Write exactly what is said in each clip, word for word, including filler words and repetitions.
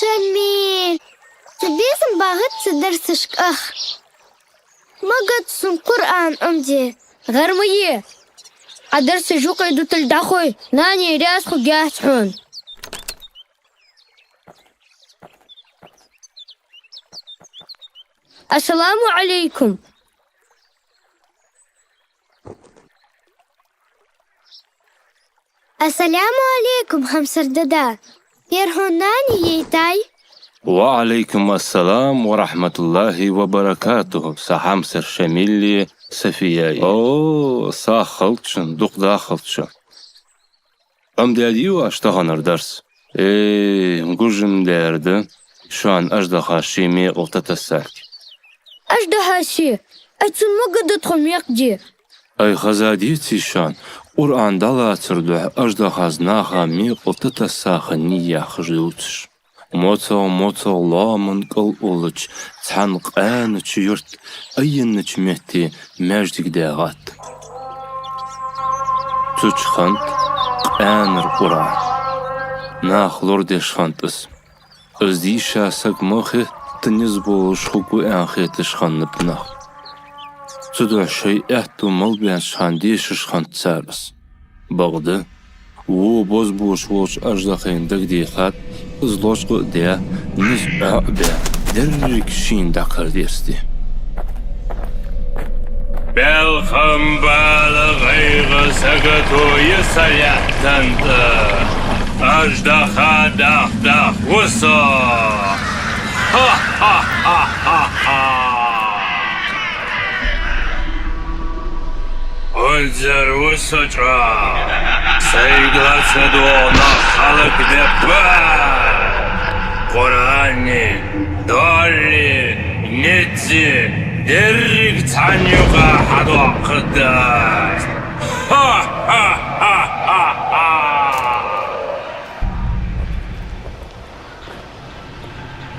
Джамил, цу безам багӀац цу дарсашка ах. Ма гӀад сона Къуръан Ӏомаде. ГӀар ма е. Ӏа дарсаш юкъе дуталга дӀахой, нани раьза хургьяц хьона. Ассаламу Ӏалайкум. Ассаламу Ӏалайкум, хьамсара дада. Ер хьона нани яйтай? Ва Ӏалайкум ассалам ва рахьматуллахӀи ва баракатухӀ, са хьамсара Шамили Сафияи. О, сагӀа хилда шун, дукха дахалда шо. Ӏомадаьдий оаш таханара дарс? Э, гуш-м даьр да шоана аждахаши мекъал татассарги. Аждахаши? Ай, цунна ма гӀадда тхо мекъа де. Ай, хезадеций шоана, Къуръан дӀалацар духьа аждахас наха мекъал татасса хиннай яхаш дувцаш. МоцагӀа-моцагӀа лоаман кӀал уллача цхьан къаьнача юрта айеннача метте маьждиг даьгӀад. Цу чу хиннад къаьнара Къуръан. Наха лорадеш хиннад из. Из дийша саг ма хетта низ болаш хургва аьнна хеташ хиннаб нах. Цудухьа шоай аьттув мел баьннача хана дешаш хиннад цар из. Бакъда, во бозбуанча волча аждахайна дагадехад, из лочкъа а даь, низ Ӏо а баь, деррига шийна дӀакхардерзаде. Белхам, бала, гӀайгӀа, сагото я са лаьттан тӀа. Аждаха дах-дах ва со. Ха-ха-ха-ха-ха! Унзара ва со чӀоагӀа. Сайга ла ца догӀа нах хӀалакдергба. Къуръани, доалли, низи, деррига цхьан юкъа хьадоаккхаргда аз. Ха-ха-ха-ха-ха!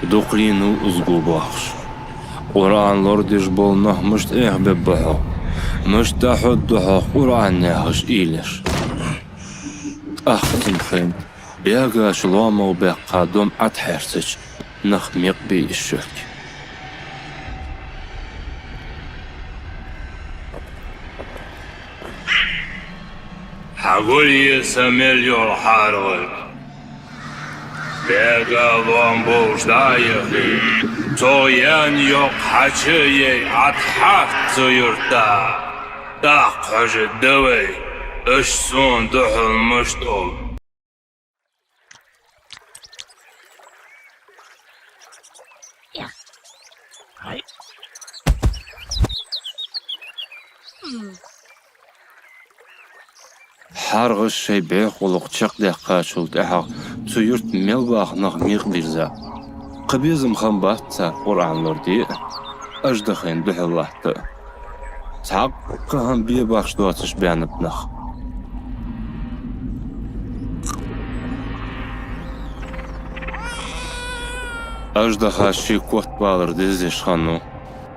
Дукха лийнав из гу боахаш. Къуръан лорадеш бола нах мишта Ӏехабергба хьох, мишта дӀахьоргда хьох Къуръан яхаш уйлаш. ТӀаккха цун хана бегача лоамагӀа баьккха дом ӀотӀахьерзача, нах мекъабе из шоьртача. Хьагулъе са мел йола хьаргӀаг. Бега лоам болаш дӀа а яхе, цо яьнна йоккха хьачу а яь, ӀотӀахьаргда цу юрта. ТӀаккха хьожаргда вай, уж сона духьал мишта оал. ХьаргӀаш шоай бӀеха гӀулакх чакхдаьккхачул тӀехьагӀа цу юрта мел баха нах мекъабирзаб. Кхы безам хиннабац цар Къуръан лораде а, аждахайна духьал латта а. Цхьаккха хӀама бе бахаш доацаш баьннаб нах. Аждаха ший котбалар дездеш хиннав.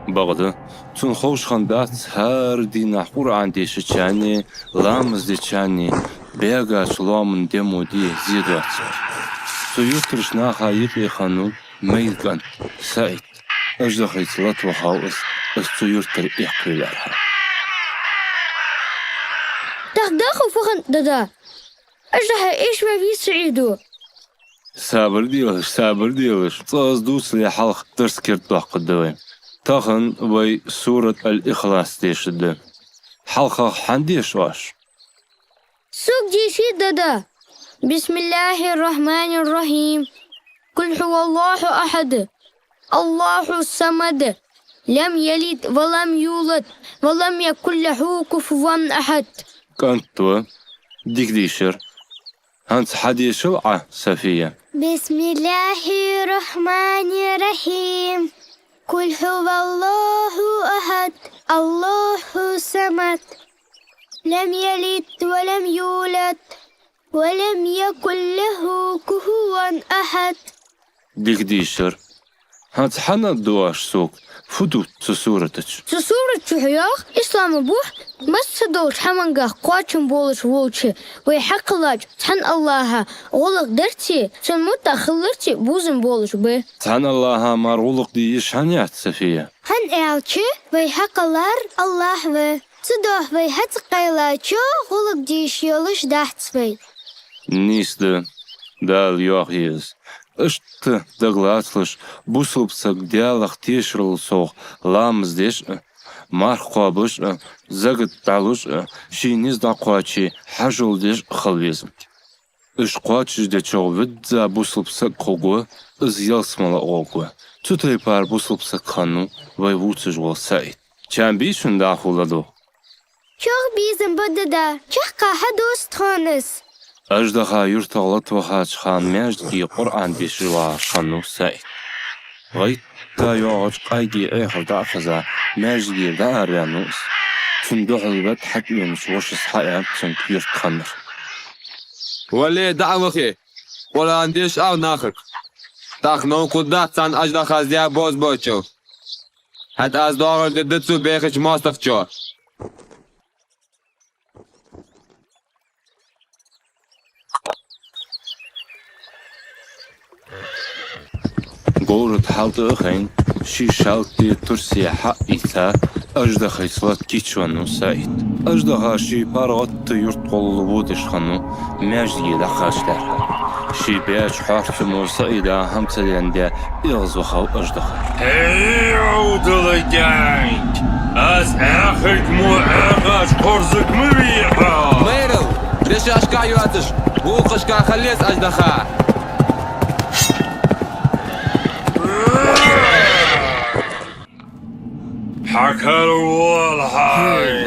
Бакъда, цунна ховш хиннадац хӀара дийнахьа Къуръан дешачарнеи, ламаз дечарнеи бегача лоаман демо де зе доацар. Цу юртарча наха юкъе хиннав майра кӀант СаӀид. Аждахайца латта вахав из, из цу юртара эккхавеллархьама. Даха, даха, фу хиннад, дада? Аждаха эшаваь вий СаӀида? Сабар делаш, сабар делаш. ЦӀаза дувцале хьалха дарс кердадоаккхаргда вай. Тахан вай сурат Ал-Ихлас дешаргда. ХьалхагӀа хьан деша оаш? Сога деший, дада. بسم الله الرحمن الرحيم. قل هو الله أحد، الله الصمد، لم يلد ولم يولد، ولم يكن له كفوا أحد. КӀант ва, дика дийшар. ХӀанз хьадешал Ӏа, Сафия. بسم الله الرحمن الرحيم. قل هو الله أحد، الله الصمد، لم يلد ولم يولد، ولم يكن له كفوا أحد. Дика дийшар. ХӀанз хьан а дош сога, фу ду цу сурата чу? Цу сурата чу хьоахаду ислама бухь, массадолча хӀамангах кхоачам болаш волча, вай хьакхеллача цхьан АллахӀа гӀулакх дарцеи, цун муттаӀа хиларцеи бувзам болаш ба. Цхьан АллахӀа мара гӀулакх де йиш хӀана яц, София? ХӀана аьлча, вай хьакхеллар АллахӀ ва. Цудухьа вай хьацӀакхеллача гӀулакх де йиш йолаш дац вай. Нийса да, Дала йоах из. Иштта дагалацалаш, бусалба саг Даьлах тешарал совгӀа ламаз деш а, марха кхоабаш а, закат дӀалуш а, ший низ дӀакхоаче хьажол деш а хила веза. Уж кхоачашдечох визза бусалба саг хургва, из ялсмала гӀоргва. Цу тайпара бусалба саг хиннав вай вувцаш вола СаӀид. Чам бий шун дӀахо ладувгӀа? Чох безам ба, дада, чаккха хьадувц тхона из. Аждаха юртах латавахача хана маьждиге Къуръан дешаш вагӀаш хиннав СаӀид. ГӀайтта йоагӀача къайгий Ӏехар дӀа а хеза, маьждигера дӀаараваьннав из. Цунна духьал ветта хьатӀавенача вошас хьааьннад цунга юрта хиннар. Вале, дӀа а вахе, Къуръан дешаш Ӏа нахага. ТӀаккха новкъа хургдац царна аждахас даь бозбуунчал. ХӀаьта аз доагӀар дергда цо бехача моастагӀчоа. Говрат хьалтӀа а хайна, ший шалти турси хьа а ийца, аждахайца латта кийчвеннав СаӀид. Аждаха ший паргӀата юрта гӀолла водаш хиннав, маьждиге дӀакхача лаьрхӀа. Ший баьча хьорцамо СаӀида хӀама ца денна эгӀазвахав аждаха. ХӀей, Ӏовдала гаьнг! Аз Ӏохайна мо Ӏохача кхорзага ма вий хьо! Майрал, дешашка йоацаш, вокхашка хила еза аждаха! Хьакарвала хьай!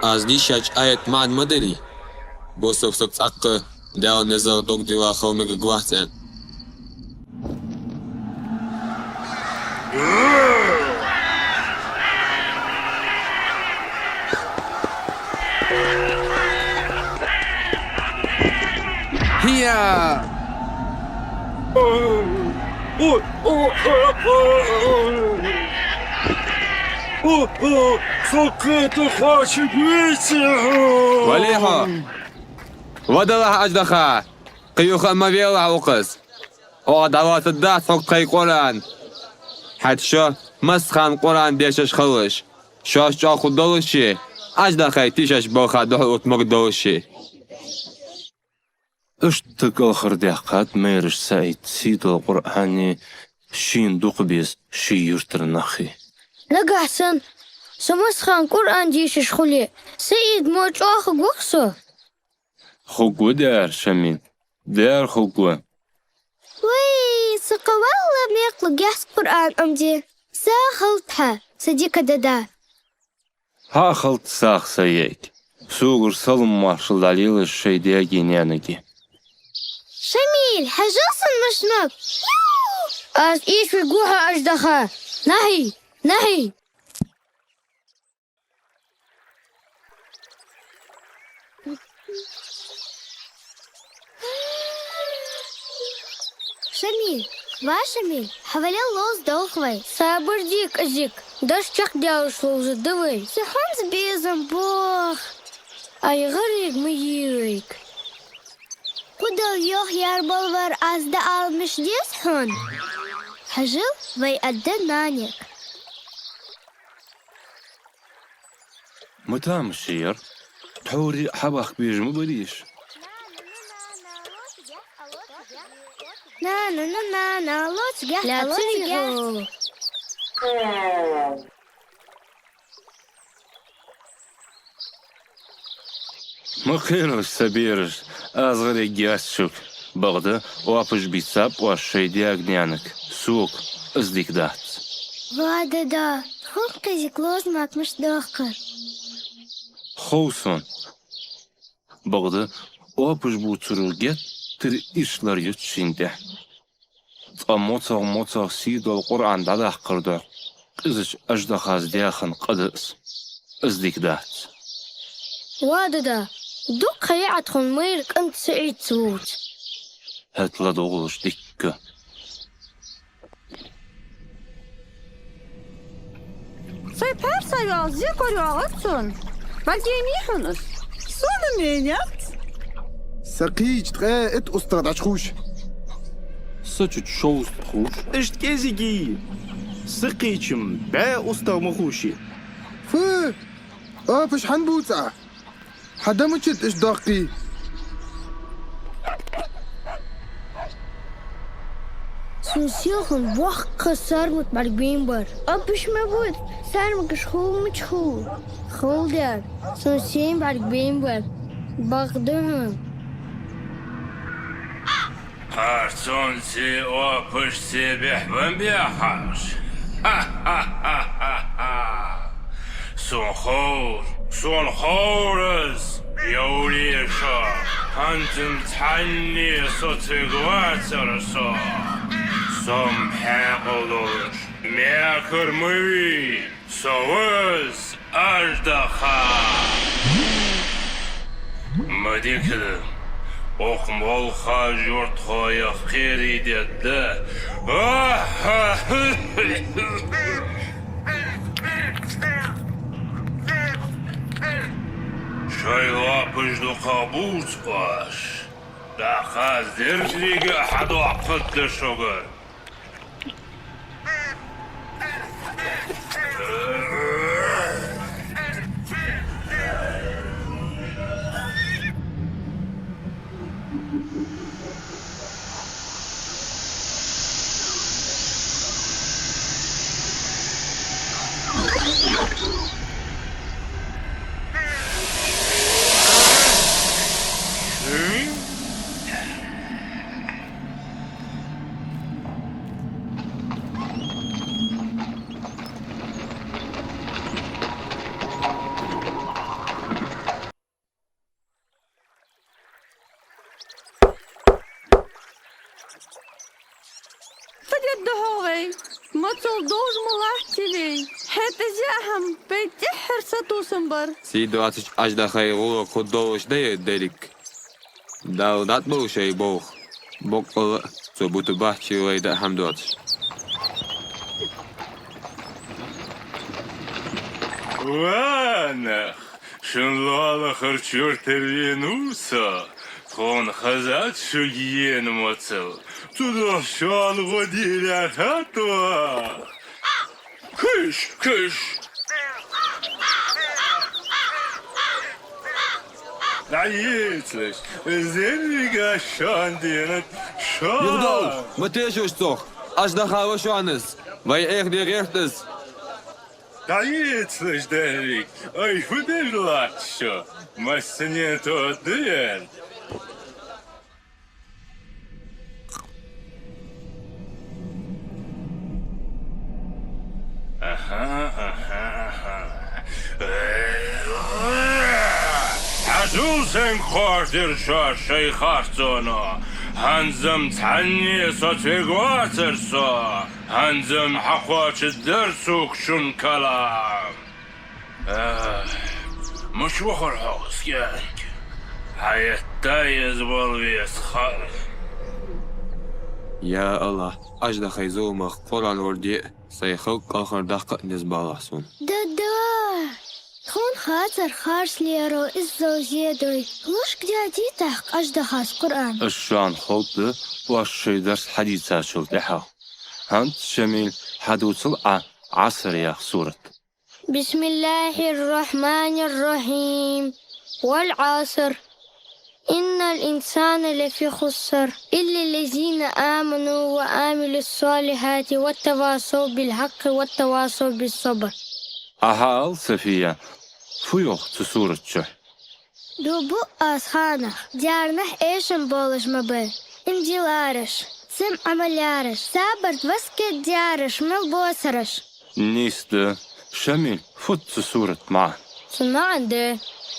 Аз дийшача аята маӀан ма дарий? Бусалба саг цӀаккха Даьла низах дог дилла хила мегаргвац аьнна. ХӀия! Со кхетар кхоачаргвеций хьо? Вале хьо! Ва далахь, аждаха! Кхы юха а ма велахь укхаза! Оаха дӀалоацаргдац хьога тхоай Къуръан. ХӀаьта шо массахана Къуръан дешаш хилалаш, шоаш чӀоагӀа хургдолашший, аждахай тийшача балха духьалотта мегаргдолашший. Иштта кӀалхардаьккхад майрача СаӀида сийдола Къуръани, шийна дукха беза ший юртара нахи. Нагахь санна со массахана Къуръан дешаш хуле, СаӀид мо чӀоагӀа хургва-кх со? Хургва дера, Шамил, дера хургва. Вай, со кхы валлалца мекъала гехьс Къуръан Ӏомаде. СагӀа хилда хьа, са дика дада. Хьа а хилда сагӀа, са йиӀиг. Согара салам-моаршал дӀалелаш шоай даьгеи наьнагеи. Шамил, хьажал сона мишта ма. Аз эшавергва хьо, аждаха. Нахьий, нахьий. Шамил, ва Шамил, хьавалал, ловзадолх вай. Сабар де, кӀезига, даш чакхдаьлча ловзаргда вай. Со хӀанз безам бох. Ай, гӀарайга ма е вайга. Кхыдола йоах, яр балвар аз дӀа ала мишта деза хьона. Хьажал, вай аргда нанега. Ма тамаш яр, тхьовра хьабахка безаш ма барий уж. Нана, нана, нана, лоцигехь, лоцигехь. Ма кхералаш, са бераш, аз гӀарайгьяц шуга. Бакъда, оапаш бийцаб оаш шоай даьга-наьнага, сога, из дика дац. Ва дада, тхона кӀезига ловза-м мишта доаккхар? Хов сона. Бакъда, оапаш бувцаро геттара ирча лар ю шийна тӀа. Ткъа моцагӀа-моцагӀа сийдола Къуръан дӀадаккхар духьа, къизача аждахас даь хинна къа да из. Из дика дац. Ва дада, дукха ха яьй тхона майра кӀант СаӀид ца вувца. хӀаьта ладувгӀалаш дикка. Сай пхьарса йоал зе корайоагӀац сона. БӀаргаяйнай хьона из? Сона меняц. Са кхийча ткъаь итт устагӀа дӀачухувш. Са чу шовзткъа хувш. Иштта кӀезига са кхийча-м бӀаь устагӀа ма хувший. Фу! Оапаш хӀана бувц Ӏа? Хьа да мичад иштта доккхий? Сона селхан боккха сармат бӀаргабайнабар. Оапаш ма бувц, сармагаш хул мича хул? Хул дер. Сона сена бӀаргабайнабар. Бакъда хьона. Харцонцеи оапашцеи бехбенна баьхаш. Ха-ха-ха-ха-ха! Сона ховр, сона ховр из, йовле шо, хӀанз-м цхьанне соцавергвацар со. Со-м хьаькъал долаш, мекар ма вий. Со ва из, аждаха! Ма дика да, укх молха юртахоех кхерий дедда. Шоай лоапаш дукха бувц оаш. ДӀахаз деррига а хьадоаккхаргда шугара. Фу дергда хьогӀ вай? Моцал довш ма латтий вай. ХӀаьта из яа хӀама вай тӀеххьара сатувсам бар. Сий доацача аждахай гӀулакх хургдолаш да ер дерриг. Дала дӀатӀаболба шоай болх. Боккъала а цо бутаргбац ший лай даа хӀама доацаш. Ва нах, шун лоалахарча юртара венав со. Тхона хезад шуга ена моцал. Цудухьа шоана гӀо де лаьрхӀад тхо. Кхуьш, кхуьш! ДӀаэцалаш, из деррига шоана денад шо! Юхадовла, ма тешалаш цох, аждаха ва шоана из, вай Ӏехаде гӀерт из. ДӀаэцалаш деррига, ай, фу деш латт шо, массане тоъаргда ер. Аха, аха, аха. Хьажал, сайна кхоачадир шо шоай харцоно. ХӀанз-м цхьанне соцавергвацар со. ХӀанз-м хьакхоачаргдар сога шун калам. Ах, мича вахар хьо, скӀаьнк? Хьаэтта еза вала веза хана. Я АллахӀ, аждахай зуламах Къуръан лораде а, сай халкъ кӀалхардаккха а низ балахь сона. Да-да! Тхона хацар харцлеро иззал зе дой. Лушка даьдий тӀаккха аждахас Къуръан? Аз шоана ховргда оаш шоай дарс хьадийцачул тӀехьагӀа. ХӀанз, Шамиль, хьадувцал Ӏа Ӏаср яха сурат. بسم الله الرحمن الرحيم. والعصر. إن الإنسان لفي خسر. إلا الذين آمنوا وعملوا الصالحات وتواصوا بالحق وتواصوا بالصبر. Ӏа хьаала, Сафия, фу йоах цу сурата чу? Дув буъ аз ханах, даьрнахьа эшам болаш ма бар, иман диллараш, цун Ӏамал яраш, сабарт васкет дераш мел боацараш. Нийса да, Шамиль, фуд цу сурата маӀан? Цун маӀан да: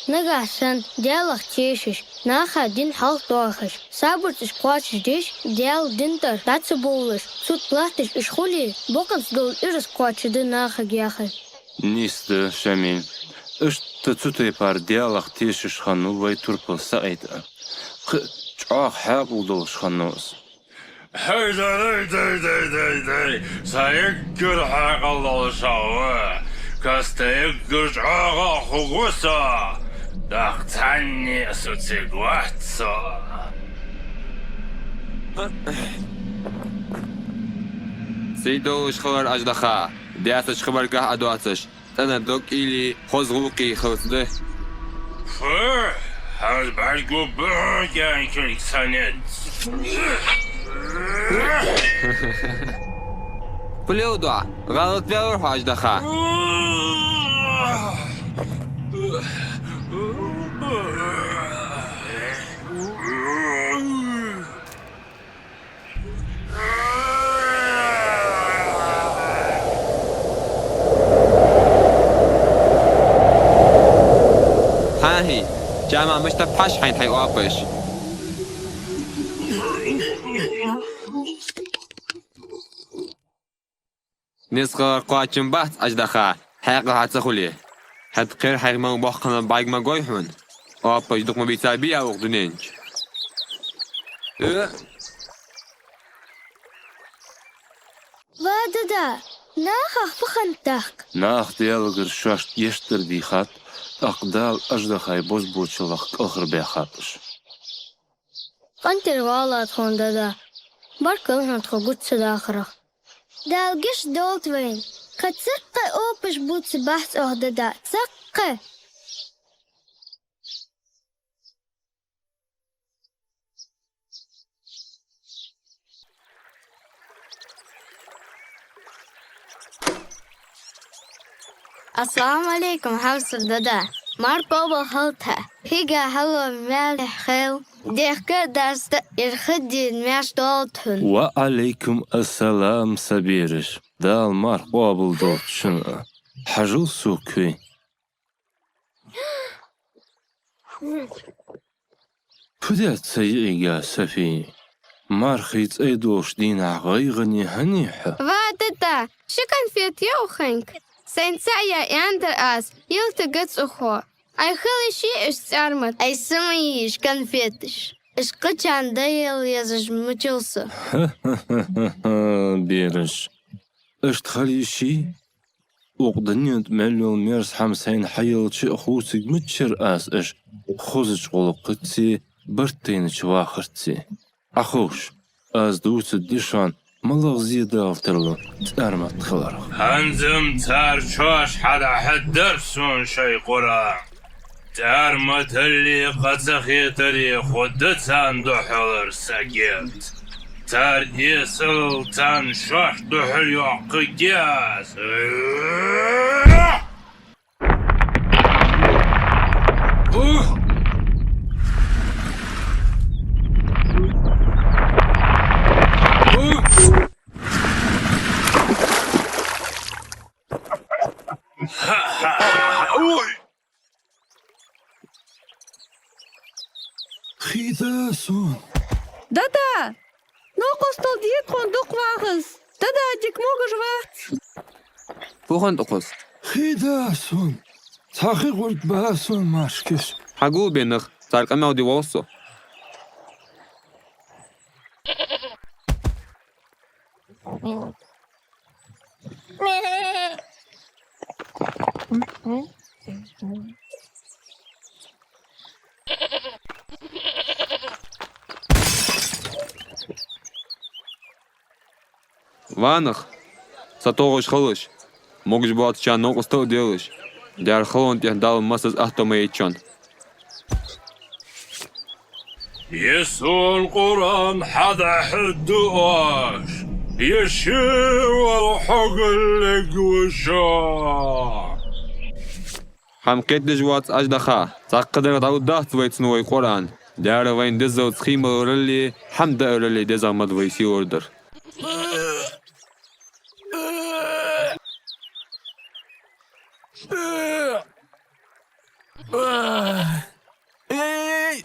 нагахь санна Даьлах тешаш, наха дин хьалхадоахаш, сабарца уж кхоачашдеш, Даьла дина тӀара дӀа ца бовлаш, цу тӀа латташ уж хуле, бакъонца дола ираз кхоачашда нахага яхар. Нийса да, Шамиль. Иштта цу тайпара Даьлах тешаш хиннав вай турпал СаӀид а. Кхы а чӀоагӀа хьаькъал долаш хиннав из. Хьай, дай, дай, дай, дай, дай, са эггара хьаькъал долаш ва, каста эггара чӀоагӀа хургва со, тӀаккха цхьанне а сацаргвац со. Сий долаш хилар, аждаха, даьсача хабаргахьа а доацаш, цӀена дог уйла, хоза гӀулакх хилац да. Фу, хьажа бӀаргагу бӀу кӀаьнкилг санна. Пулев дуа, гӀалат ваьлар хьо, аждаха. ХӀаа-хӀий, чама мишта пхьаш хьайна хьай оапаш. Низ хилар кхоачам бац, аждаха, хьаькъал хьа ца хуле. ХӀаьта кхера хьайх мел боккха хиннаб бӀарг ма гой хьона. Оапаш дукха ма бийцабий укх дунен чу. Э? Ва дада, нахах фу хиннад тӀаккха? Наха Даьлагара шоашта гешт дар дийхад, тӀаккха Дала аждахай бозбуунчалах кӀалхарбаьхаб уж. КъинтӀера валлахӀи тхона, дада. Баркал хьона тхо гучадахарах. Дала гешт долда вайна. Кхы цхьаккха оапаш бувцаргбац оаха, дада, цхьаккха. Ассаламу Ӏалайкум, хьовсара дада. Марха къоабал хилда хьа. Хьийга хьалха маьл хилда, дехка даста ирхаддийна маьрша долда хьона. Ва Ӏалайкум ассалам, са бераш. Дала марха къоабал долда шун а. Хьажал сога кхы. Фу даьд са йиӀига, Софи? Мархий цӀай долаш дийнахьа гӀайгӀане хӀана я хьо? Ва дада, ши конфет я укхунга? Сайна цаӀ яь аьннадар аз, йилта гац укхо. Ӏай хила йиш йий уж цӀармат? Ӏай са ма йий уж конфеташ. Уж кхычарна даьла езаш мичал со. Ха-ха-ха-ха, бераш. Иштта хила йиш йий? Укх дунен тӀа мел йола мерза хӀама сайна хьаелча а хувцаргвац аз уж хозача гӀулакхацеи барт тайнача вахарцеи. Ӏоховша, аз дувцаргда шоана, малагӀа зе Дала тарлу цӀармат хиларах. ХӀанз-м цар шоаш хьадӀахьеддар сона шоай Къуръан. ЦӀарматалле къа ца хетаре хургда царна духьалара са герз. Цар эсалал царна шоашта духьал йоаккхаргья аз. Ой! Хий да сона. Дада! Новкъостал де тхона дукха вахаз. Дада, дика могаш вац. Фу хиннад укхаза? Хий да сона. Цхьа хи гӀург ба сона машкаш. Хьагулбе нах, цар къамаьл де воалл со. Ва нах, сатохаш хилалаш, могаш боацачарна новкъостал а делаш, дер халонна тӀа Дала массаза атто ма яйта шоана. Е сона Къуръан хьадӀахьедду оаш, е шевар хьогаллегва шо. ХӀама кхетадеш воаца аждаха, цхьаккха деррига дӀалургдац вайцунна вай Къуръан. Дера вайна дезалца хий малараллеи хӀама даараллеи дезагӀа ма да вай сий лорадар. Эй!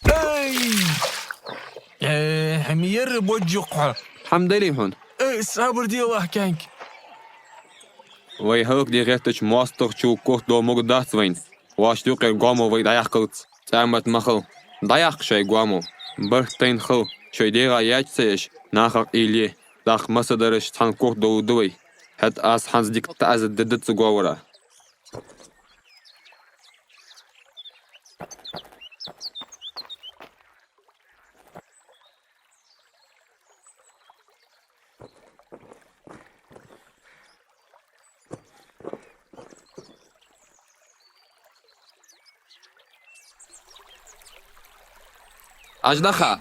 Эй! Э, хьо ма ерра божжа хьо. ХӀама дарий хьона? Э, сабар де, вахкянг. Вай хӀалакде гӀертача моастагӀчул котдола могаргдац вайна. Ваш юкъера гоамал вай дӀаяккхалца цӀармат ма хила. ДӀаяккха шоай гоамал. Барт тайна хила, шоай дегӀа яьча ца еш, нахах уйла е. ТӀаккха массадараш цхьана кухь долаш да вай. ХӀаьта аз хӀанз дика таӀазар дергда цу говра. Аждаха!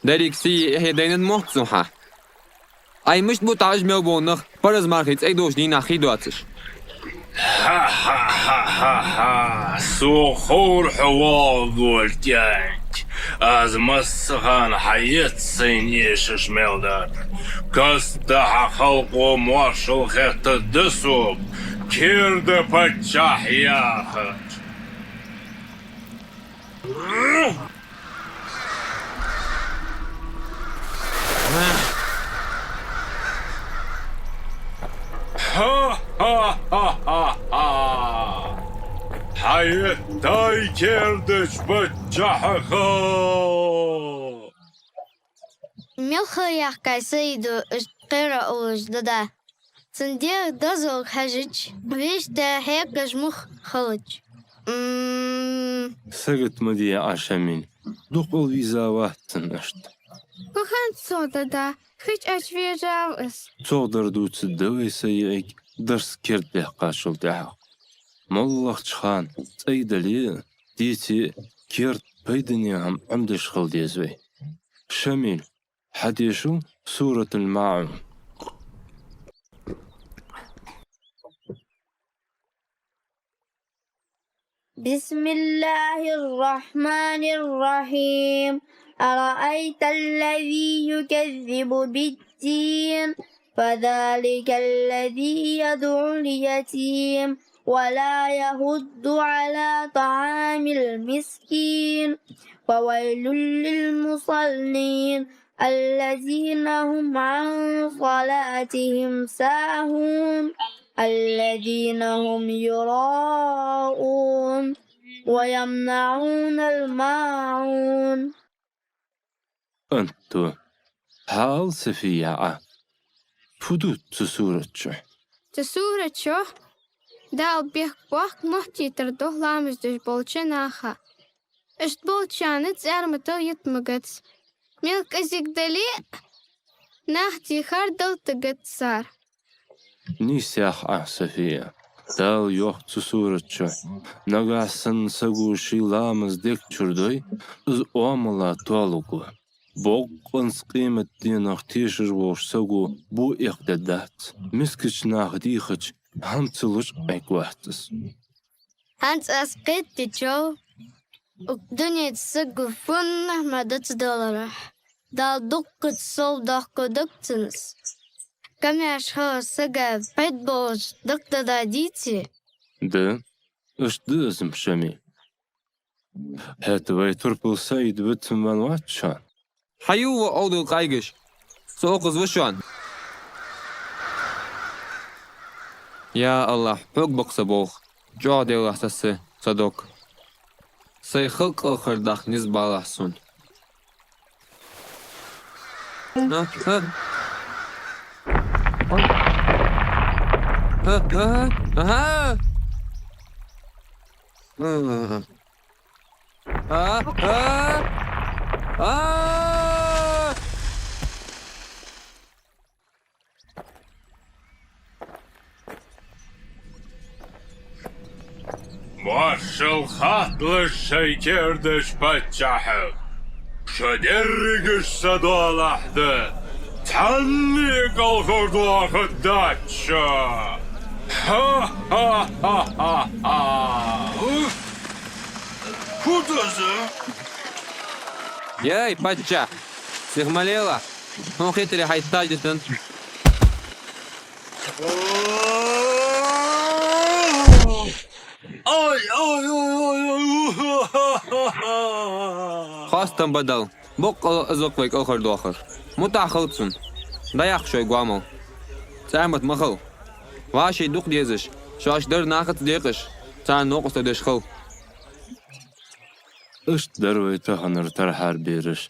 Деррига сий, эхь дайнад мотт цунна хьа. Ай, мишта бу тӀаккха уж мел бола нах, паразмархий цӀай долча дийнахьа хий доацаш? Ха-ха-ха-ха-ха! Сох ховра хьо воагӀаргволга кӀаьнк. Аз массахана хьаэц сайна эшаш мел дар. Каста хьа халкъо моаршал хеттаргда сога, керда паччахь яхаш. Ха-ха-ха-ха-ха! Хьаэттай кердача паччахьаха! Мел хала яьккхай Саида иштта кхера уллаш, дада. Цун дегӀа дозалга хьежача, вешта хьекхаш мух хилча. М. Сагот ма де Ӏа, Шамиль, дукха ала везаш вац цунна иштта. Фу хиннад цох, дада? Хи чу Ӏочувежав из. Цох дар дувцаргда вай, Саида, дарс кердадаьккхачул тӀехьагӀа. МоллагӀча хана цӀай дале а, деце а, керда пайдане хӀама Ӏомадеш хила деза вай. Шамиль, хьатешал Суратуль-МаӀун. بسم الله الرحمن الرحيم. أرأيت الذي يكذب بالدين، فذلك الذي يدع اليتيم ولا يحض على طعام المسكين، فويل للمصلين، الذين هم عن صلاتهم ساهون، الذين هم يراءون ويمنعون الماعون. Анто, хьаала, Сафия, Ӏа, фу ду цу сурата чу? Цу сурата чу Дала бехк боаккх моттийтар духьа ламаз деш болча наха. Иштта болчарна цӀарматал йита магац. Мел кӀезига дале а, нах дийхар далтагац цар. Нийсъяхь Ӏа, Сафия. Дала йоах цу сурата чу: нагахь санна саго ший ламаз дег чура дой, из оамала тоалургва. Боккъонца къематденах тешаш волча саго бо эккхадергдац, мискача наха дийхача, хӀама ца луш Ӏергвац из. ХӀанз аз кхетадечох, укх дунен чу саго фуннагӀа мара ца даларах, Дала дуккхача совдоаккхаргда цунна из. Камаьрша хилар сага пайда болаш да-кх, дада, дийций? Да, иштта да из, Шамиль. ХӀаьта вай турпал Саид вицвенна вац шоана. Хьаювла, Ӏовдал къайгаш, со укхаза ва шоана. Я АллахӀ, хьога ба-кх са болх, чӀоагӀделахь са са, са дог. Сай халкъ кӀалхардаккха низ балахь сона. А, а. А, а, а. А, а, а! Моаршал хатталаш шоай кердача паччахьага! Шо дерригаш са доалахь да, цхьанне а кӀалхардоахаргдац шо! Ха-ха-ха-ха-ха! Фу да из? Яй, паччахь, сиха ма лелахь, хьона хетаре хьайттаж дитан. Ой, ой, ой, ой, ой. Хоастам ба Далла, боккъала из ва-кх вай кӀалхардоахар. МутӀахьа хила цунна. ДӀаяккха шоай гоамал. ЦӀармат ма хила. ВӀаший дукха дезаш, шоашта дар нахаца декъаш, царна новкъостал деш хила. Иштта дар вай таханара тархьара бераш.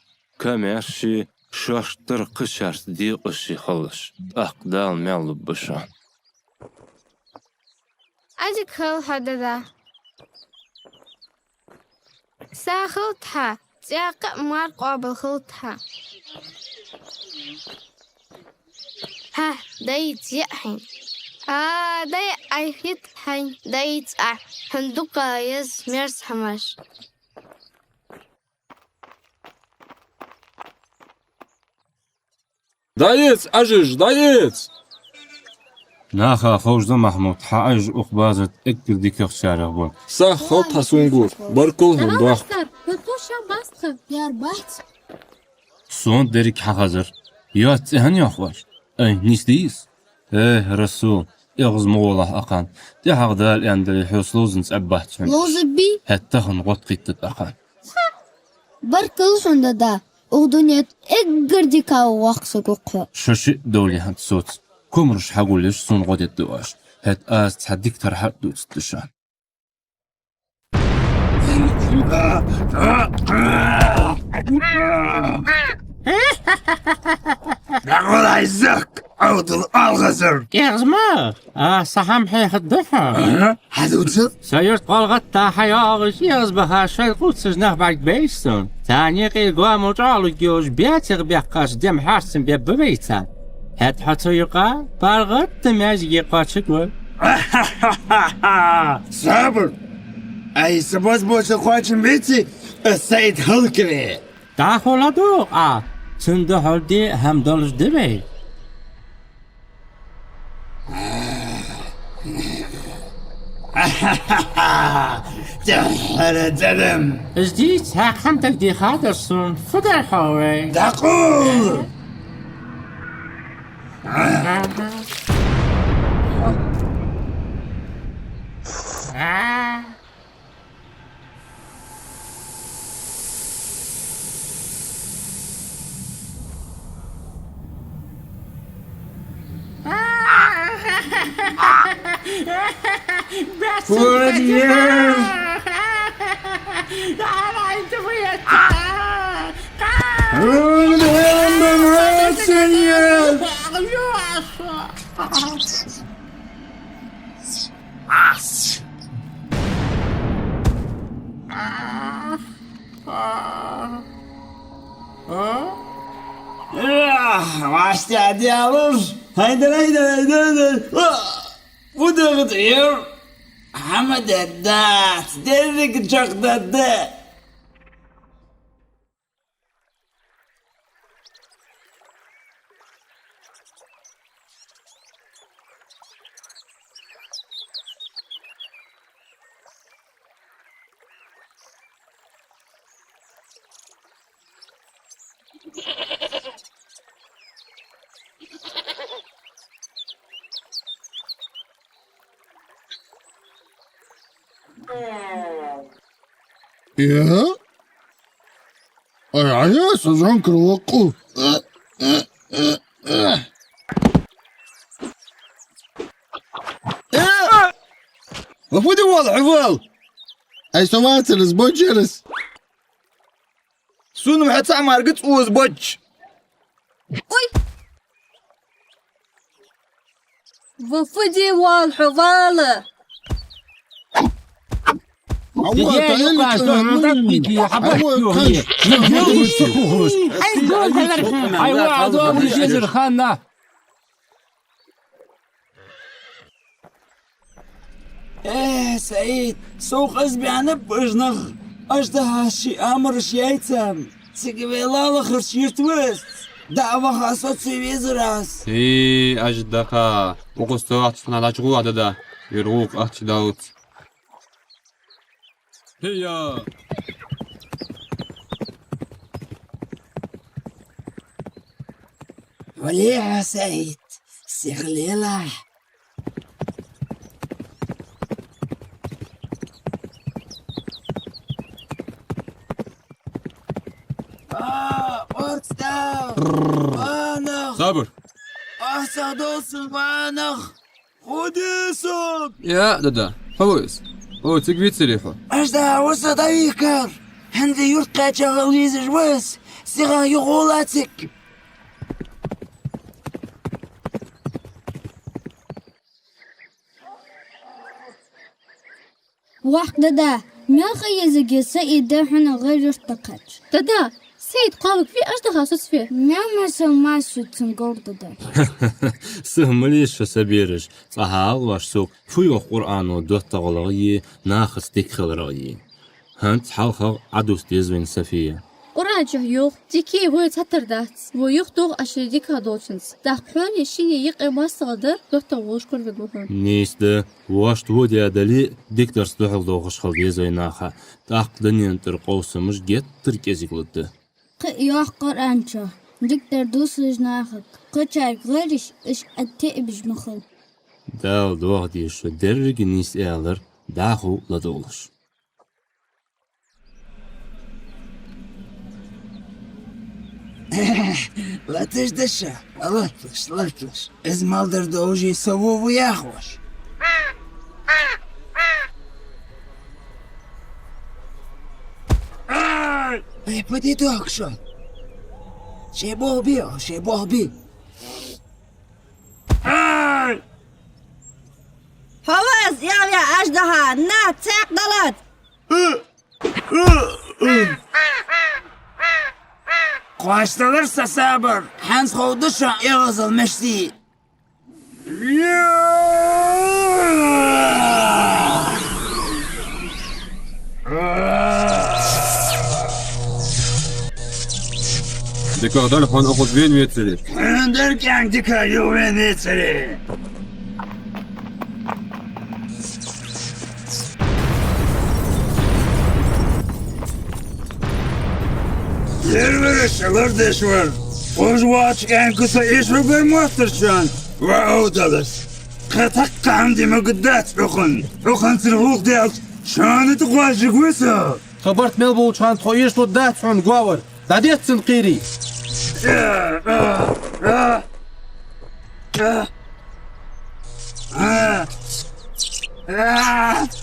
Камаьрший, шоашта тара кхычарца декъаший хилалаш. ТӀаккха Дала маьл лургба шоана. Ӏадика хила хьо, дада. Са хилда хьа, цӀаькха а, марха къоабал хилда хьа. Хьа, дайца яа хьайна. А, дай, Ӏайха йита хьайна, дайца Ӏа. Хьона дукха еза мерза хӀамаш. ДӀаэца, Ӏажиж, дӀаэца! Наха ховш да, Махьмуд, хьа Ӏажиж укх базар тӀа эггара дикагӀчарех ба. Сах хилда хьа сона гуш, баркал хьона, дохк. Сона деррига хьахазар. Йоаца цӀи хӀана йоах оаш? Ай, нийса дий из? Э, Расул, эгӀаз ма гӀолахь акхарна. ТӀехьагӀа Дала аьнна дале, хьо ловзанца Ӏеббац хьона. Ловзаргбий? ХӀаьта тахан гӀод кхийттад акхарна. Баркал хьона, дада. Укх дунен тӀа эггара дика воккха саг ва хьо. Шо шиъ довле хӀанз соца. Комараш хьагулъеш, сона гӀо дергда оаш. ХӀаьта аз цхьа дика тархьа а дувцаргда шоана. ДӀакъовла, Ӏиззак, Ӏовдал, оалхазар! КӀегӀазма! А, са хӀама хьехаргда хьона. Аха, хьадувцал. Са юрта гӀалгӀатта хьайоагӀаш, эгӀазбаха шоай кхувсаш нах бӀаргабайча сона. Царна юкъе гоама чӀоагӀлургйолаш бецагӀа баьккхача дема хьарцам бебба вайца. ХӀаьта хьо цу юкъа паргӀата маьждиге кхоачаргва. Сабар! Ай, са бозбуунчал кхоачам беце, аз Саид хӀалакве. ДӀахо ладувгӀа Ӏа, цунна духьал де хӀама долаш да вай. Тихьара дадам! Из дийца хьакхам дагадехадар сона, фу дар хьо вай? ДӀакъовла! Ваштя диалуж. Хайдар, хайдар, хайдар, хайдар. Удагъ дир. ХӀама деддац, деррига чакхдадда. Э? Ай, ай, ай, са зонкар воккъу. Э! Ва фу де вал, хьо вал? Ай, со вацар из, бочарас. Сона хьо цхьа маргац оза боч. Ой! Ва фу де вал, хьо вала? Э, Саид, сов къиза баьннаб уж нах, аждаха ший амараш яьй царна. Цига вай лалахарча юрта вац, дӀа а ваха со ца везар аз. Э, аждаха, укхаза цо ахча хьона дӀачугӀо а дада, вир гӀулакх ахча даллалца. Хьея! Вале, Саид, сихлелахь. А, орц дал! Банах! Сабар! Ахцах долсун банах! Худисун! Я, дада, хьо ву из? О, цига вицарий хьо? Аждаха ва со дӀавийхкар! ХӀанз юрта кхаьча гӀолла везаш ва из, сиха юхагӀолациг. Вахк, дада, мел ха езаргья Саида хьона гӀайра юрта кхаьча? Дада, Саид кхоаваргвий, аждаха соцаве? Мел масал мас ю цун говр, дада. Сиха ма ле шо, са бераш, цкъа хьаала оаш сога, фу йоах Къуръано доттагӀалахи нахаца дика хиларахи. ХӀанз хьалхагӀа Ӏодувца деза вайна София. Къуръан чу йоах: дикеи войи цхьатара дац, вай юхадоагӀа шоай дикагӀа долчунца. ТӀаккха хьонеи шиннеи юкъе моастагӀал дар доттагӀа волаш кургвергва хьона. Нийса да, вошта во даь дале а, дикадарца духьалдоахаш хила деза вай наха, тӀаккха дунен тӀара къовсамаш геттара кӀезига лургда. Кхы а йоах Къуръан чу: дикадар дувцалаш нахага, кхычарга гӀайраш уж Ӏатеабеш ма хила. Дала доаха деза шо деррига нийса аьлар дӀахо ладувгӀалаш. Латаш да шо, латаш, латаш. Из мел дар довше со во ву яхаш. Ай, фу де доахк шо? Шоай бохабе, шоай бохабе. Ай! Хьо ва из, эгӀаваь аждаха, на, цхьаькха далац! Кхоачадалар са сабар, хӀанз ховргда шоана эгӀазал мишта я. ДикагӀа дале хьона укхаза вена вецаре. Хьона дар кӀаьнк дика юхавена вецаре. Лервараш лардеш вар. Хоза воацача кӀаьнка со эшаргвар моастагӀчоа, ва Ӏовдалас. Кхы цхьаккха хӀама де могаргдац хьона. Хьо ханцара гӀулакх даьлча, шоана тӀакхоачаргва со. Тха барт мел болча хана тхо эшалургдац хьона, говр. ДӀадетта цунна кхерий.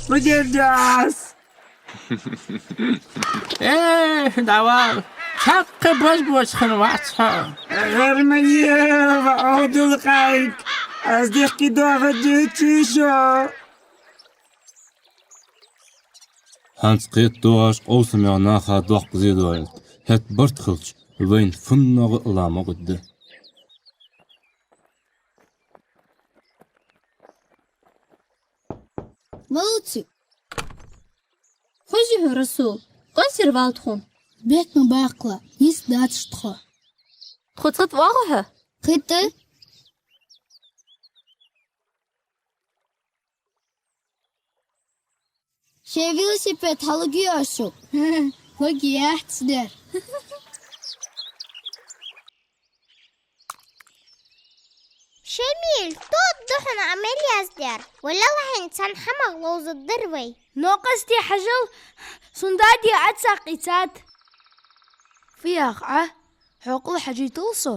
Фу дергда аз? Э, дӀавала. Чаккхе бозбуунца хинна вац хьо. ГӀар ма е, ва Ӏовдал кӀаьнк. Аз дехке доагӀаргдий шо? ХӀанз кхетадо оаш къовсамегӀа наха доккха зе доалийта. ХӀаьта барт хилча, вайна фуннагӀа а ла ма гӀоргда. Молодцы! Хозий хьо, Расул? Къоастаде валда тхо. Бехк ма баккхалаш, нийсдацар тхо. Тхоца хӀаьта воагӀа хьо? Кхийтта. Шоай велосипед хьалугий оаш? Лугий, яц дер. Шамиль, тӀоадда хьона Ӏа мел яздаьр. Валлахӏи, цхьан хӀамах ловзаддар вай. Но къаьстта хьажал, сона дади Ӏадсакъ ийцад. Фу йоах Ӏа? Хьокъал хьажийтал со.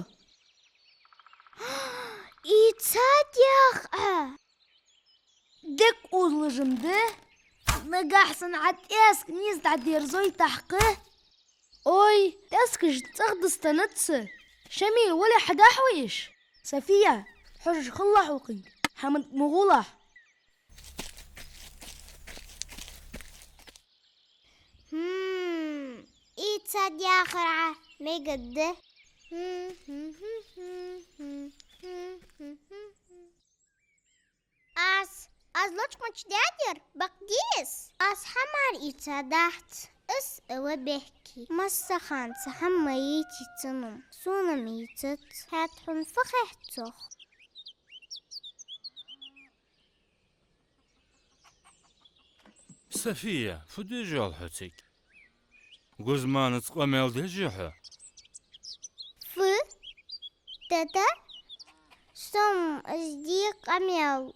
Ийцад йоах Ӏа? Дика озалуш ма да. Нагахь санна Ӏа тӀехьашка нийса дӀадерзой тӀаккха. Ой, тӀехьашка цӀагӀа дустанац са. Шамиль, вале хьадахьа вай уж. София, хьожаш хилалахь укхунга, хӀама тӀа ма гӀолахь. Хм, ийцад яхар Ӏа мегаргда. Аз, аз лочкъанча даьдера бакъдий из? Аз хӀамар ийцадац, из а ва бехке. Массахана цхьа хӀама ма йийций цунна, сона-м йийцац, хӀаьта хьона фу хет цох? София, фу деш йоал хьо цига? Гузманаца къамаьл деш йий хьо? Фу? Дада, со-м из де къамаьл.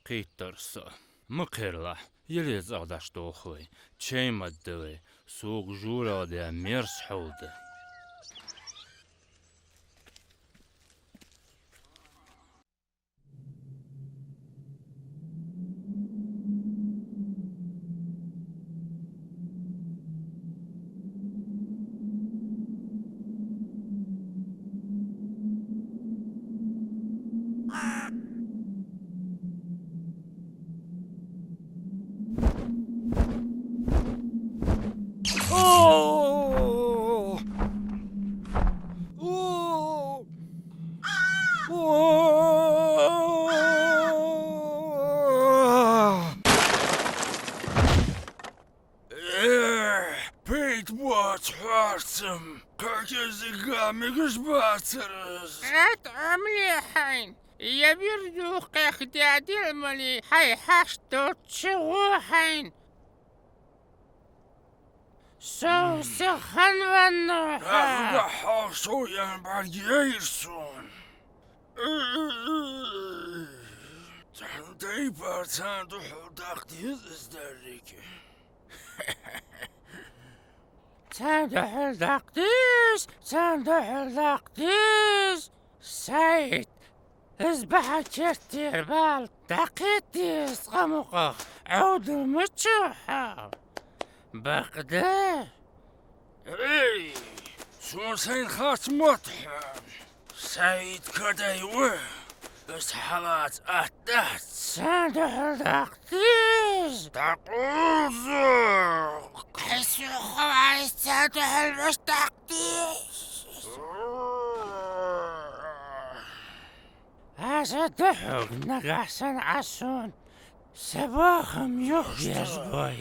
Кхийттар со. Ма кхералахь, яле цӀагӀа дӀадолх вай, чай ма дий вай, сога жураву даь мерза хьул да. Боаца хьоарца-м кхы кӀезига мегаш бацар из. Ӏад Ӏомале хьайна, е вир духкъех даьдел мале, хьай хьашт долча гӀо хьайна. Со сиха хиннавеннав хьа. Ахгахьа хьо сов ян бӀаргаяйра сона. Цхьан тайпара царна духьал даккха деза из деррига. Царна духьал даккха деза, царна духьал даккха деза. СаӀид, из бахьан керттера бала дӀакхета деза цкъа мукъагӀа, Ӏовдал ма чу хьо. Бакъда. Эй, сона сайна харц мотт хьона. СаӀид кадай ва, из хьалаца атта дац. Царна духьал даккха деза. ДӀакъовза! Кхы сухха ваьлча царна духьал ваьш даккха деза. Аз дӀахьоргва, нагахьа санна Ӏа сона са бахам юхаберзабой.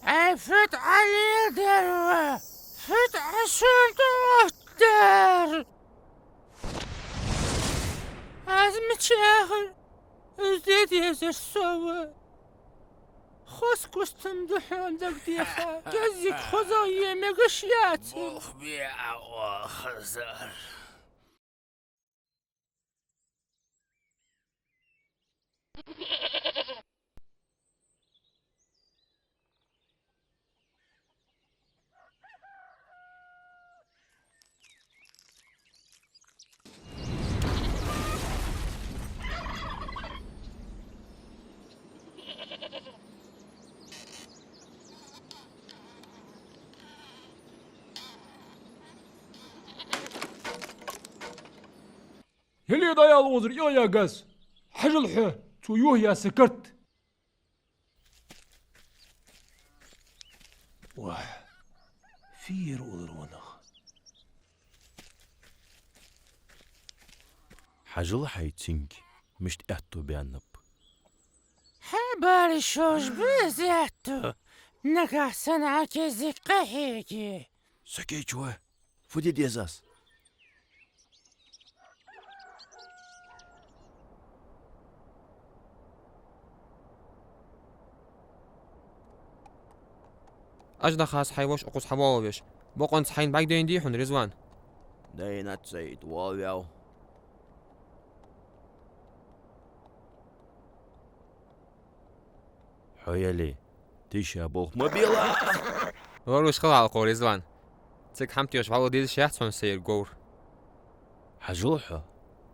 Ай, фуд Ӏа леладер ва? Фуд Ӏа сона тӀаоттадер? Аз мичахьара из де дезар со ва? Хоза кустам да хьона дагадеха, кӀеззига хозагӀа е мегаш яц. Болх бе Ӏа оаха, Хизар. Хьале дӀаяла, озар, ио я газ. Хьажал хьо, цо юхаяь са карт. Вахь, фийра улар ванах. Хьажал хьай цинга, мишта аьттув баьннаб. Хьа бараш шоаш беза аьттув, нагахьа санна Ӏа кӀеззига къахьеге. Сакийча ва, фу де деза аз? Аждаха, хьай воша укхаза хьавоалавеш. Бокъонца хьайна бӀаргадайна дий хьона, Ризван? Дайнад, СаӀид, воалаваьв. Хьо яле, тийша болх ма бе. Лоравеш хилахь укхо, Ризван. Цига хӀама техаш вӀалла дезаш яц хьона сайра говр. Хьажал хьо,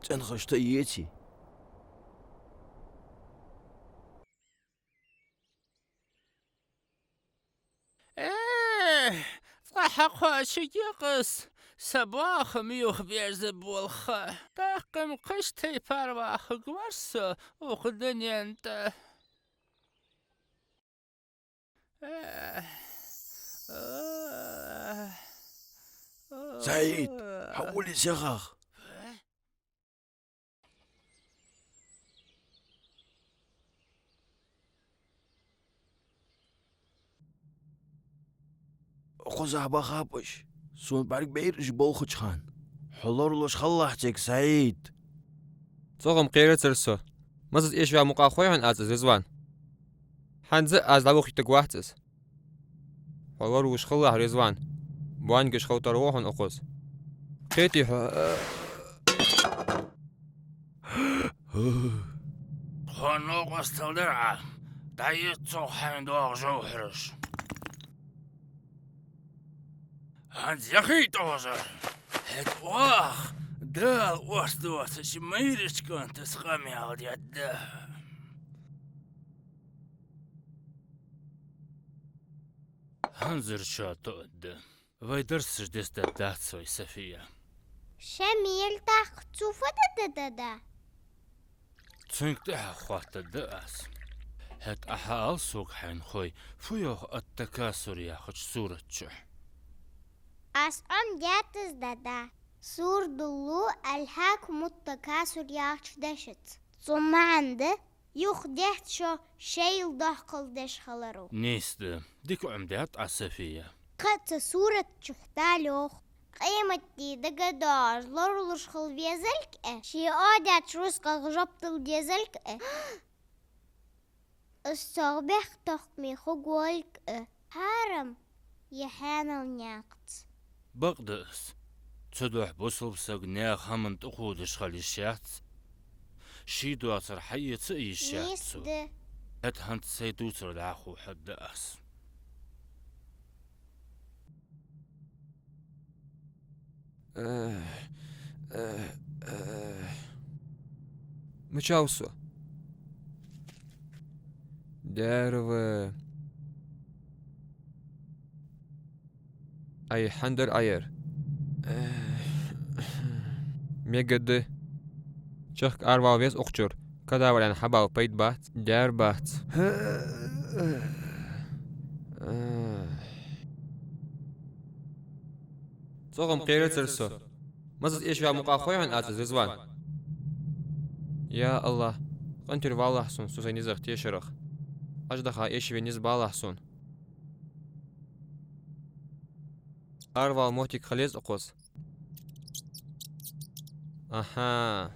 цӀенхашта а еций. Э, цкъа хьакхоачаргья-кх аз са бахам юхаберзаб болх. ТӀаккха-м кхыча тайпара вахаргвар со укх дунен тӀа. Э, э, э. СаӀид, хьавола сехах. Укхаза бахаб уж, сона бӀаргабайра уж болхача хана. Хьо лоралуш хилалахь цига, СаӀид. ЦӀогӀа-м кхерацар со. Маза эшаваь мукъагӀа хой хьона аз из, Ризван? ХӀанз а аз дӀавохийтаргвац из. Хьо лоравеш хилалахь, Ризван. Боангаш хила тара ва хьона укхаза. Кхетий хьо? Тхона новкъостал дар Ӏа. ДӀаэца цох хьайна доагӀа жовхьараш. ХӀанз яхийта, озар. ХӀаьта оаха Дала орц доацача майрача кӀантаца къамаьл дергда. ХӀанзарчоа тоъаргда. Вай дарсаш дестаргдац вай, София. Шамил, тӀаккха цо фу дергда, дада? Цунга тӀехьа хоаттаргда аз. ХӀаьта Ӏа хьаала сога хьайна хой, фу йоах Ат-Такасур яхача сурата чу. Аз Ӏомадаьд из, дада. Сура долалу «ألهاكم التكاثر» яхача дешаца. Цун маӀан да: юха дехьа шо шоайла доккхал деш хиларо. Нийса да, дика Ӏомадаьд Ӏа, София. Кхы а цу сурата чу Дала йоах: къематди дагадоагӀаш лоралуш хила везалга а, ший Ӏодеттача рузкъах жоп дала дезалга а, из цох бехктокхаме хургволга а, хьарам е хьанал наькъаца. Бакъда из. Цудухьа бусалба саг наьха хӀаманна тӀакхувдаш хила йиш яц. Ший доацар хьаэца а йиш яц цо. Нийса да. ХӀаьта хӀанз сай дувцар дӀахо хьадда аз. Э, э, э. Мичав со? Даьра ва. Ай, хӀана дар Ӏа ер? Э, мегаргда. Чехка аравала веза укх чура. Кадавр аьнна хьабала пайда бац, даьра бац. ЦӀогӀа-м кхерацар со. Мазаз эшаваь мукъагӀа хой хьона аз из, Ризван? Я АллахӀ, къинтӀера валалахь сона, со сай низах тешарах. Аждаха эшаве низ балахь сона. Аравала моттиг хила еза укхаза. Аха.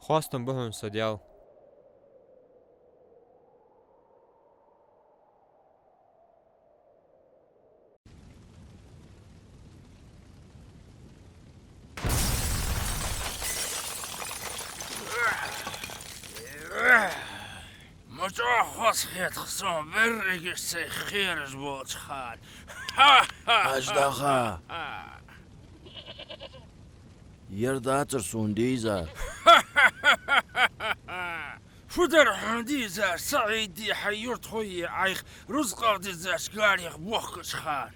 Хоастам ба хьона, са Даьла. Ма чӀоагӀа хоза хет-кх сона берригаш сай кхераш болча хана. Ха-ха-ха! Аждаха! Ер дацар сона дийзар. Фу дар хьона дийзар, СаӀиди хьай юртахой Ӏайха рузкъах диззача гарех бохкача хана?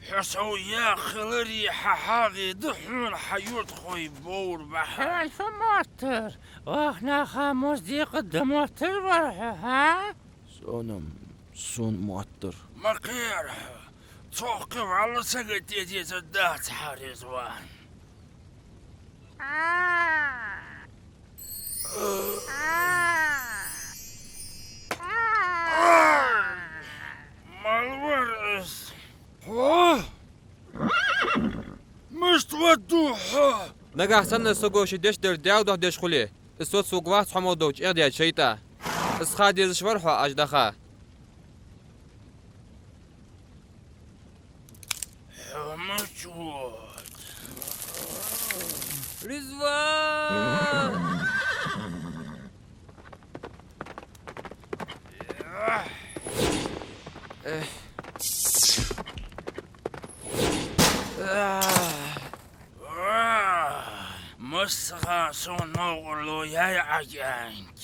Хьо сов яха хиларе хьа хьагӀ да хьона хьа юртахой бовр бахьан. Хьона фу моттар? Оаха наха моз декъа да моттар вар хьо, хӀа? Сона-м, сона моттар. Ма кхера хьо. Цох кхы вӀалла сагатде дезар дац хьа, Ризван. Мала вар из? Хьо? Мишта вадду хьо? Нагахь санна саго ший деш дар Даьла духьа деш хуле, из соцаваргвац хьо мел долча чӀегӀдаьча шайтӀа. Из ха дезаш вар хьо, аждаха. Хьо мича вода? Ризван! Эх. Ах. Массахана сона новкъарло яьй Ӏа кӀаьнк.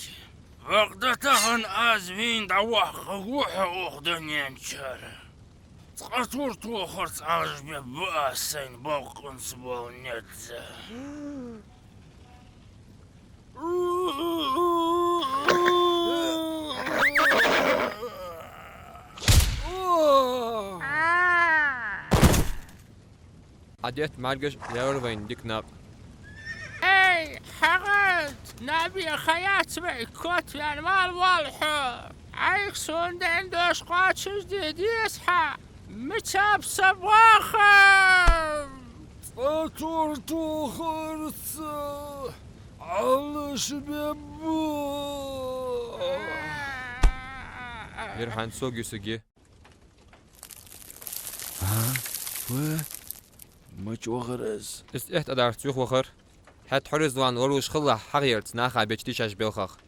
Бакъда тахан аз вийна дӀавоаккхаргва хьо укх дунен чура. Цкъа тур тохарца Ӏалашбергба аз сайна боккъонца бола низ. Ӏа детта мӀаргаш лаьрар вайна дика накъ. Эй, хьагӀат! Набе ха яц вай, котваьнна мала воал хьо? Ӏайха сона даьнна дош кхоачашде деза хьа. Мичаб са бахам? Цкъа тур тохарца Ӏалашбергба. Ер хьа сога юсаргья. А? Фу? Мича вахар из? Из тӀехьа тӀадарца юха вахар. ХӀаьта хьо, Ризван, лоравеш хилалахь хьагӀ ярца наха беча дийшача белхах.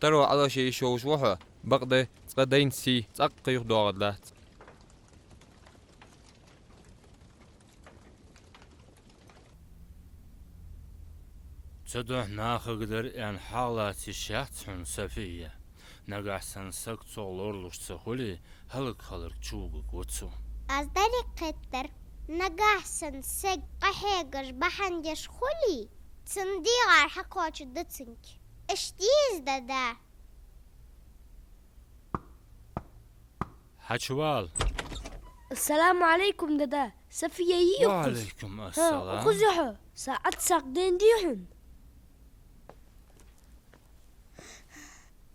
Таро Ӏалашъе йиш йолаш ва хьо, бакъда цкъа дайна сий цӀаккха юхадоагӀаргдац. Цудухьа нахага дар аьнна хьагӀ лаца йиш яц хьона, София. Нагахьа санна саг цох лоралуш ца хуле, хӀалакхиларга чувугаргва цо. Аз деррига кхетадар: нагахьа санна саг къахьегаш бахьан деш хуле, цун дегӀар хьакхоачаргда цунга. Иштта из, дада. Хьачувала. Ассаламу Ӏалайкум, дада. София йий укхаза? Ва Ӏалайкум ассалам. Укхаза я хьо. Са Ӏадсакъ ден дий хьона?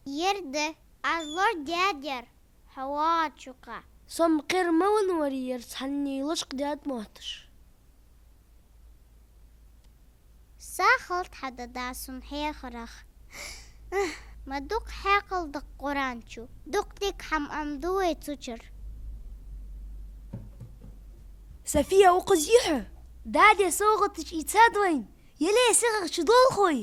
Ер да, аз лор даьдера. Хьо вагӀача юкъа. Со-м кхера ма венна вар ер цхьанне лочкъадаьд мотташ. Сагота хилда хьа, дада, сона хьехарах. Ма дукха хьаькъал да-кх Къуръан чу. Дукха дика хӀама ма ду вай цу чура. София, укхаза йий хьо? Даде совгӀаташ ийцад вайна. Яле, сихагӀа чудолхой.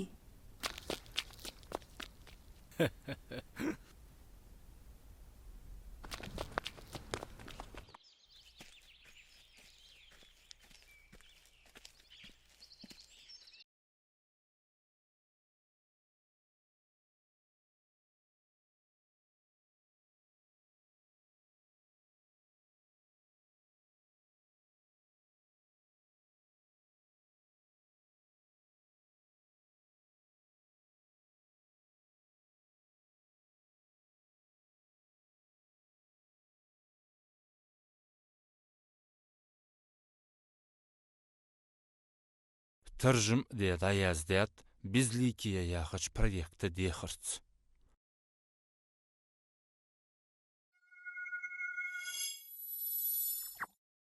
Таржам де дӀаяздаьд «Безликие» яхача проекта дехарца.